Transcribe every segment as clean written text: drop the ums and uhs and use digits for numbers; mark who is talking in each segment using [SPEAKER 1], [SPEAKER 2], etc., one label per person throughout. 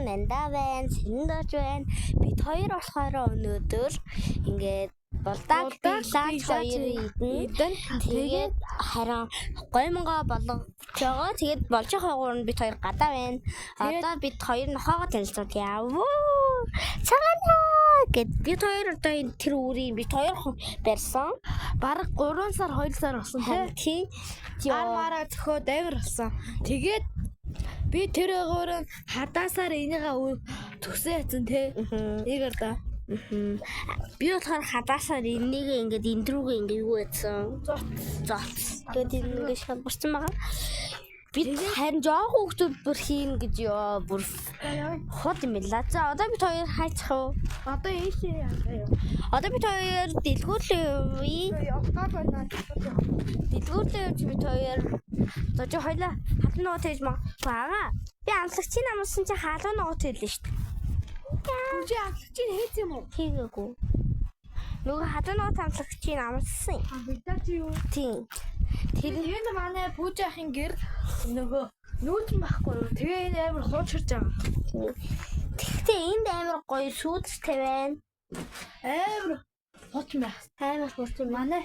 [SPEAKER 1] Нандаа байна, Сэрэндож байна. Бид хоёр болохоор өнөөдөр ингээд Булдаг Билаач хоёр идэн. Тэгээд харин гоймонгоо болгож байгаа. Тэгээд болж байгаа гур нь бид хоёр гадаа байна. Одоо бид хоёр нохоогоо танилцуулъя. Цагаана гэд бид хоёр одоо энэ тэр үрийн бид хоёр барьсан.
[SPEAKER 2] Бараг 3 сар 2 сар болсон
[SPEAKER 1] тий.
[SPEAKER 2] Гар мараа зөхөөд амар болсон. Тэгээд би тэр өгөөр нь хадаасаар энийгээ төсөө ятсан тий. Нэг да.
[SPEAKER 1] Би болохоор хадаасаар энийг ингээд энэ рүүгээ ингээд юу ятсан. Зоц. Тэгээд энэ ингээд шалбарсан байгаа. Бид харин жоохон хүүхдүүд бүр хийн гэж ёо бүр хол юм байна. За одоо бид хоёр хайчих уу?
[SPEAKER 2] Одоо ийшээ яа.
[SPEAKER 1] Одоо бид хоёр дэлгүүрлээ явъя.
[SPEAKER 2] Явах байна.
[SPEAKER 1] Дэлгүүрлээ явж бид хоёр за чи хоёлаа халуун ногоо хийж маа. Би амтлагчийн амлсан чи халуун ногоо хэллээ шүү дээ.
[SPEAKER 2] Чи амтлагчийн хийц юм уу?
[SPEAKER 1] Хийгээгүй. Нөгөө халуун ногоо амтлагчийн амлсан.
[SPEAKER 2] Бидаа чи юу?
[SPEAKER 1] Тийм.
[SPEAKER 2] Тэр энэ манай пүүжахын гэр нөгөө нүүдэн байхгүй юу? Тэгээ энэ амар хуучирч байгаа.
[SPEAKER 1] Тэгтээ энд амар гоё сүүдэртэй байна.
[SPEAKER 2] Амар хуучин байх.
[SPEAKER 1] Амар хуучин.
[SPEAKER 2] Манай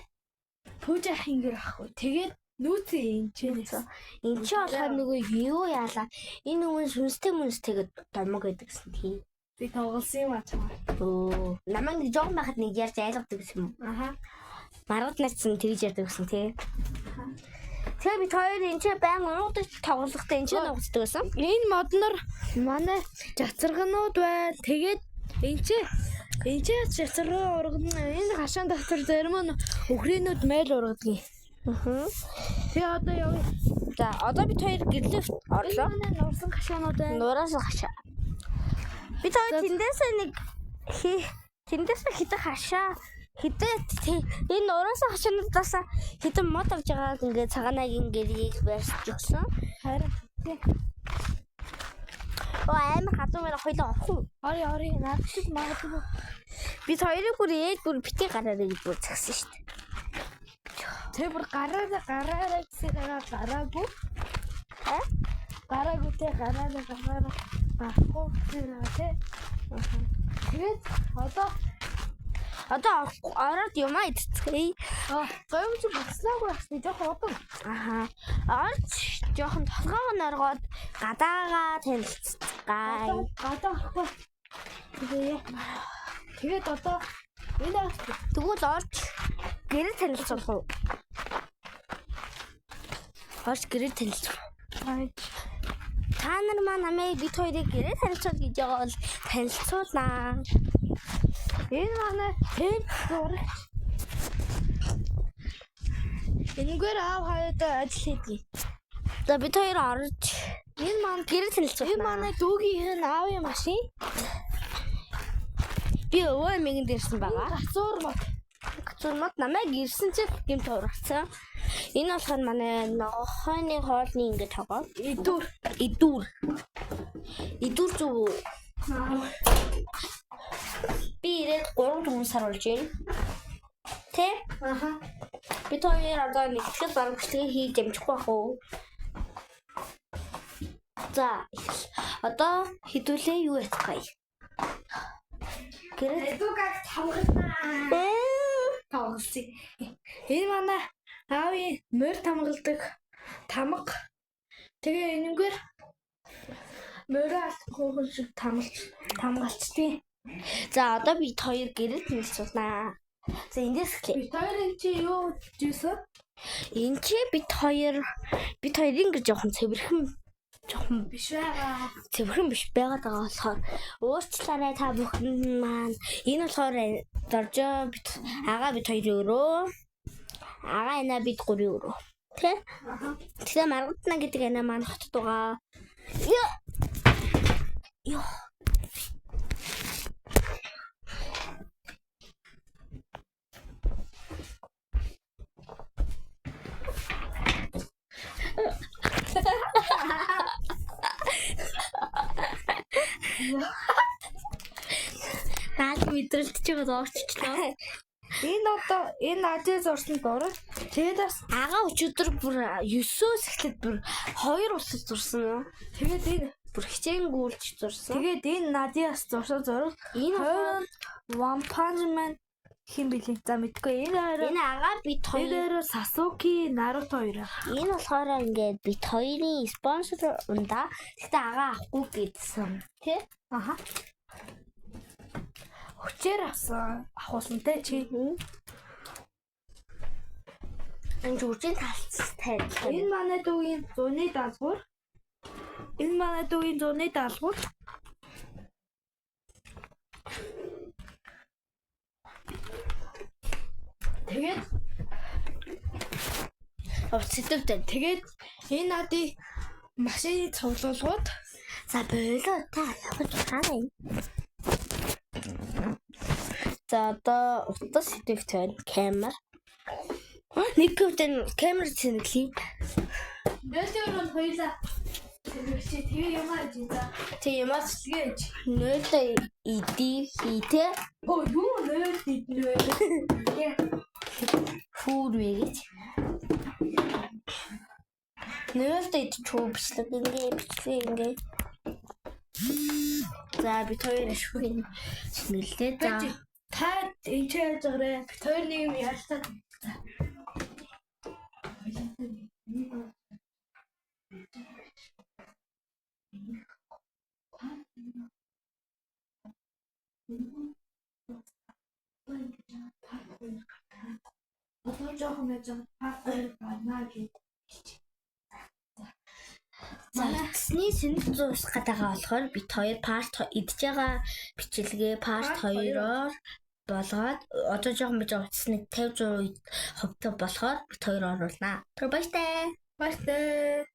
[SPEAKER 2] пүүжахын гэр байхгүй. Тэгээд нүүцэн энэ ч нэ.
[SPEAKER 1] Энд чи болохоор нөгөө юу яалаа. Энэ хүмүүс сүнстэй мүнстэй гэдэг домог гэдэг гэсэн тийм.
[SPEAKER 2] Би тоглосон юм а чамаа.
[SPEAKER 1] Өө. Намайг нэг жоохон байхад нэг ярьж ойлгодог гэсэн юм.
[SPEAKER 2] Аха.
[SPEAKER 1] Маргад нарцсан тэгж ярьдаг гэсэн тий. Тэгээ бид хоёр энэ ч баян уугдаж тоглохдоо энэ ч нуугддаг байсан.
[SPEAKER 2] Энэ моднор манай жацарганууд байна. Тэгээд энэ ч жацарган ургана. Энэ хашаан дотор зарим нь өхрийнүүд майл ургадаг.
[SPEAKER 1] Аа.
[SPEAKER 2] Тэгээ одоо явъя.
[SPEAKER 1] За одоо бид хоёр гэрлээ орлоо.
[SPEAKER 2] Энэ манай нурсан хашаанууд байна.
[SPEAKER 1] Нураас хашаа. Бид хоёр тэндээсээ нэг тэндээсээ хитэн хашаа хитэн энэ нураас хашаануудаас хитэн мод авч байгаа ингээд цагаанагийн гэрийг барьж өгсөн.
[SPEAKER 2] Харин
[SPEAKER 1] Оо амар хадуу мөр хоёлоо орох уу?
[SPEAKER 2] Ори ори наад шиг магадгүй.
[SPEAKER 1] Бид хоёрыг бүр ээд бүр бити гараарэ гэж бүр загсан шүү дээ.
[SPEAKER 2] Тэр бүр гараараа гараараа гэсэн гараагүй.
[SPEAKER 1] Аа?
[SPEAKER 2] Гараагүй те гараараа гараараа гарахгүй тэр те. Тэгээд одоо
[SPEAKER 1] Одоо ороод юмаа идцгээе.
[SPEAKER 2] Гоёмч бослоогүй байх чинь жоохон удан.
[SPEAKER 1] Аха. Орж жоохон толгойг нь оргоод гадаагаа танилцгаая.
[SPEAKER 2] Гадаа орохгүй. Тэгээ. Тэгээд одоо энэ
[SPEAKER 1] Тэгвэл орж гэрээ танилцуулах уу? Орж гэрээ танилцуулах. Та нар маань намайг бид хоёрыг гэрээ танилцуул гэж байгаа бол танилцуулнаа.
[SPEAKER 2] Энэ манай тэн зурагч. Энэгээр аав хаяада ажил хийдэг.
[SPEAKER 1] За бид хоёр орж
[SPEAKER 2] Энэ маань
[SPEAKER 1] гэрээ танилцуулна.
[SPEAKER 2] Энэ манай дүүгийнх нь аавын машин.
[SPEAKER 1] Би өвөө эмээгэнд ирсэн байгаа.
[SPEAKER 2] Гацуур мод.
[SPEAKER 1] Гацуур мод намайг ирсэн чинь гэмт ургацсан. Энэ болохоор манай ногооны хоолны ингэ тогоо.
[SPEAKER 2] Идүүр.
[SPEAKER 1] Идүүр. Идүүр зүг үү? Би ирээд 3-4 сар болж байна. Тэ?
[SPEAKER 2] Аха.
[SPEAKER 1] Бид хоёр одоо нэгтгэл бараг бичлэгээ хийж амжихгүй байх уу? За, одоо хэдүүлээ юу яцгаая? Гэрээ
[SPEAKER 2] Дүүгаг тамгалнаа. Тоглосон. Энэ манай аавын морь тамгалдаг тамга. Тэгээ энэнгээр морь алхуухан шиг тамгалч тамгалчдیں۔
[SPEAKER 1] За, одоо бид хоёр гэрээ танилцуулнаа. За, эндээс эхлэе.
[SPEAKER 2] Бид хоёр энэ чи юу жийсэн?
[SPEAKER 1] Энд чи бид хоёр ингэж жоохон цэвэрхэн жоохон
[SPEAKER 2] биш байгаа.
[SPEAKER 1] Цэвэрхэн биш байгаад байгаа болохоор уучлаарай та бүхэн маань. Энэ болохоор доржоо бид агаа бид хоёрын өрөө. Агаа ана бид гурийн өрөө. Тэ? Тэгэхээр Маргадна гэдэг ана маань хотод байгаа. Йоо. Наад мэдрэлт чи зоогчлоо.
[SPEAKER 2] Энэ одоо энэ ажил зурсан дураг. Тэгээд бас
[SPEAKER 1] агаа өчигдөр бүр 9-өөс эхлээд бүр 2 усад зурсан юм.
[SPEAKER 2] Тэгээд энэ
[SPEAKER 1] Бүр хичээнгүүлж зурсан.
[SPEAKER 2] Тэгээд энэ Надиас зурсан зураг.
[SPEAKER 1] Энэ
[SPEAKER 2] Хоёр нь One Punch Man хин билээ. За мэдгүй. Энэ хоёр
[SPEAKER 1] энэ агаа бид
[SPEAKER 2] энэ
[SPEAKER 1] хоёр
[SPEAKER 2] хоёр Сасуки, Наруто хоёр.
[SPEAKER 1] энэ болохоор ингээд бид хоёрын спонсор ундаа. Гэхдээ агаа авахгүй гэдсэн. Тэ?
[SPEAKER 2] Аха. Хүчээр авсан. Ахуулсан те чи.
[SPEAKER 1] Энэ жүжигчин талцтай.
[SPEAKER 2] Энэ манай дүүгийн зуны даалгавар. Энэ манай дүүгийн зуны даалгавар. Тэгээд
[SPEAKER 1] Сэдвтэй.
[SPEAKER 2] тэгээд энэ надыг машины цуглуулгууд
[SPEAKER 1] За болоо та явж хаана юм? За одоо утас сэдвт байна. Камер. Нэг хөвдөн камер цэнэглэе.
[SPEAKER 2] Нөлөөр нь хоёлаа. Тэгээд чи тэгээ юм аа жи за.
[SPEAKER 1] Тэг ямаас
[SPEAKER 2] Тэгээд
[SPEAKER 1] нөлөө иди хийтэй
[SPEAKER 2] Оо юу нөл иднэ вэ?
[SPEAKER 1] хүүр вэ гэж. Нөлөө идчих үү бичлэг ингээ бичлэг ингээ. За бид хоёр ашгүй цэнэглээ. За
[SPEAKER 2] Та энэ ч яаж байгаарэ? Бид хоёр нэг юм ярьцаа. За. Одоо жоохон байж байгаа. Та хоёр байна гэж.
[SPEAKER 1] За утасны сэнэг зуусах гэдэг байгаа болохоор бид хоёр part идж байгаа бичлэгээ part 2-оор болгоод одоо жоохон биж утасны 50 100% болохоор бид хоёр оруулнаа. Тэр баяртай.
[SPEAKER 2] Баяртай.